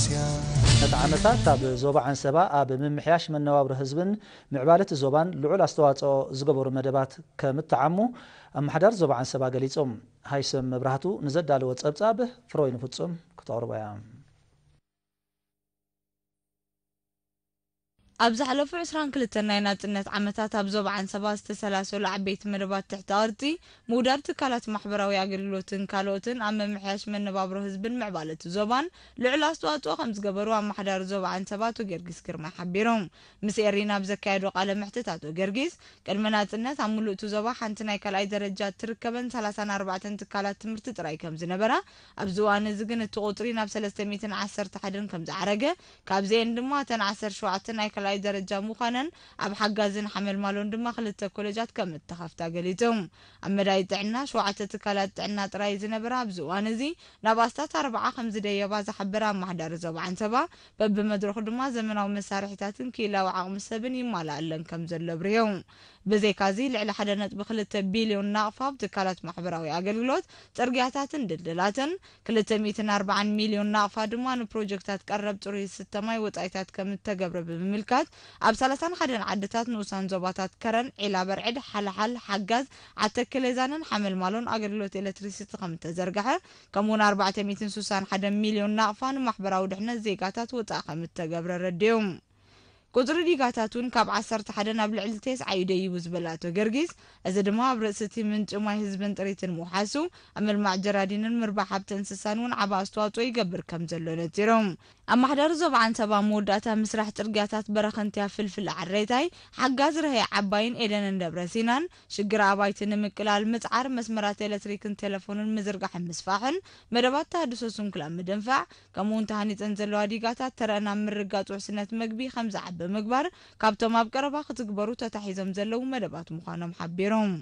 ነቲ ዓመታት ኣብ ዞባ ዓንሰባ ኣብ ምምሕያሽ መነባብሮ ህዝብን ምዕባለ እቲ ዞባን ልዑል ኣስተዋጽኦ ዝገበሩ መደባት ከምተዓሙ ኣመሓዳሪ ዞባ ዓንሰባ ገሊጹ። ሃይሰም መብራህቱ ንዘዳለዎ ጸብጻብ ፍሮይ ንፍጹም ክተቕርቦ እያ። ኣብ ዝሓለፉ ዕስራን ክልተን ናይ ናጽነት ዓመታት ኣብ ዞባ ዓንሰባ ዝተሰላሰሉ ዓበይቲ መደባት ትሕተ ቅርጺ፣ ምውዳድ ትካላት ማሕበራዊ ኣገልግሎትን ካልኦትን ኣብ ምምሕያሽ መነባብሮ ህዝብን ምዕባለ እቲ ዞባን ልዑል ኣስተዋጽኦ ከም ዝገበሩ ኣመሓዳሪ ዞባ ዓንሰባ ኣቶ ጊዮርጊስ ግርማይ ሓቢሮም። ምስ ኤሪና ኣብ ዘካየዶ ቃለ መሕትት ኣቶ ጊዮርጊስ፣ ቅድሚ ናጽነት ኣብ ምሉእ እቲ ዞባ ሓንቲ ናይ ካልኣይ ደረጃ እትርከበን ሰላሳን ኣርባዕተን ትካላት ትምህርቲ ጥራይ ከም ዝነበራ፣ ኣብዚ እዋን እዚ ግን እቲ ቁጽሪ ናብ ሰለስተ ሚእትን ዓሰርተ ሓደን ከም ዝዓረገ፣ ካብዚኤን ድማ እተን ዓሰርተ ሸውዓተ ናይ ካልኣይ ደረጃ ምዃነን ኣብ ሓጋዝን ሓመልማሎን ድማ ክልተ ኮሌጃት ከም እተኸፍታ ገሊጹ። ኣብ መዳይ ጥዕና ሸውዓተ ትካላት ጥዕና ጥራይ ዝነበራ ኣብዚ እዋን እዚ ናብ ኣስታት ኣርባዓ ከም ዝደየባ ዝሓበረ ኣመሓዳሪ ዞባ ዓንሰባ፣ በብመድረኹ ድማ ዘመናዊ መሳርሒታትን ክኢላዊ ዓቕሚ ሰብን ይማላኣለን ከም ዘሎ ኣብሪሁ። ብዘይካዚ ልዕሊ ሓደ ነጥቢ ክልተ ቢልዮን ናቕፋ ኣብ ትካላት ማሕበራዊ ኣገልግሎት፣ ጽርግያታትን ድልድላትን፣ ክልተ ሚእትን ኣርባዓን ሚልዮን ናቕፋ ድማ ንፕሮጀክታት ቀረብ ጽሩይ ዝስተ ማይ ወጻኢታት ከም እተገብረ ብምምልካት፣ ኣብ ሰላሳን ሓደን ዓድታት ንኡሳን ዞባታት ከረን፣ ዒላ በርዕድ፣ ሓልሓል፣ ሓጋዝ፣ ዓተከሌዛንን ሓመልማሎን ኣገልግሎት ኤሌክትሪሲቲ ከም እተዘርግሐ፣ ከምኡውን ኣርባዕተ ሚእትን ስሳን ሓደን ሚልዮን ናቕፋ ንማሕበራዊ ድሕነት ዜጋታት ወጻኢ ከም እተገብረ ኣረዲኡ። ቁጽሪ ዲጋታት እውን ካብ ዓሰርተ ሓደ ናብ ልዕሊ ተስዓ እዩ ደይቡ ዝበለ ኣቶ ገርጊስ፣ እዚ ድማ ኣብ ርእሲ እቲ ምንጪ ማይ ህዝብን ጥሪትን ምውሓሱ፣ ኣብ ምልማዕ ጀራዲንን ምርባሕ ሃብቲ እንስሳን እውን ዓቢ ኣስተዋጽኦ ይገብር ከም ዘሎ ነጺሮም። ኣመሓዳሪ ዞባ ዓንሰባ ኣብ መወዳእታ ምስራሕ ጽርግያታት በረኸንትያ ፍልፍል ኣዕሬታይ፣ ሓጋዝ ርሀይ ዓባይን ኤደንን ደብረ ሲናን፣ ሽግር ኣባይቲ ንምቅላል ምጽዓር፣ መስመራት ኤሌክትሪክን ቴሌፎንን ምዝርጋሕን ምስፋሕን፣ መደባት ተሃድሶ ስንኩላን ምድንፋዕ፣ ከምኡውን ተሃኒጸን ዘለዋ ዲጋታት ተረአን ኣብ ምርጋጽ ውሕስነት መግቢ ከም ዝዓቢ ምግባር፣ ካብቶም ኣብ ቀረባ ክትግበሩ ተታሒዞም ዘለዉ መደባት ምዃኖም ሓቢሮም።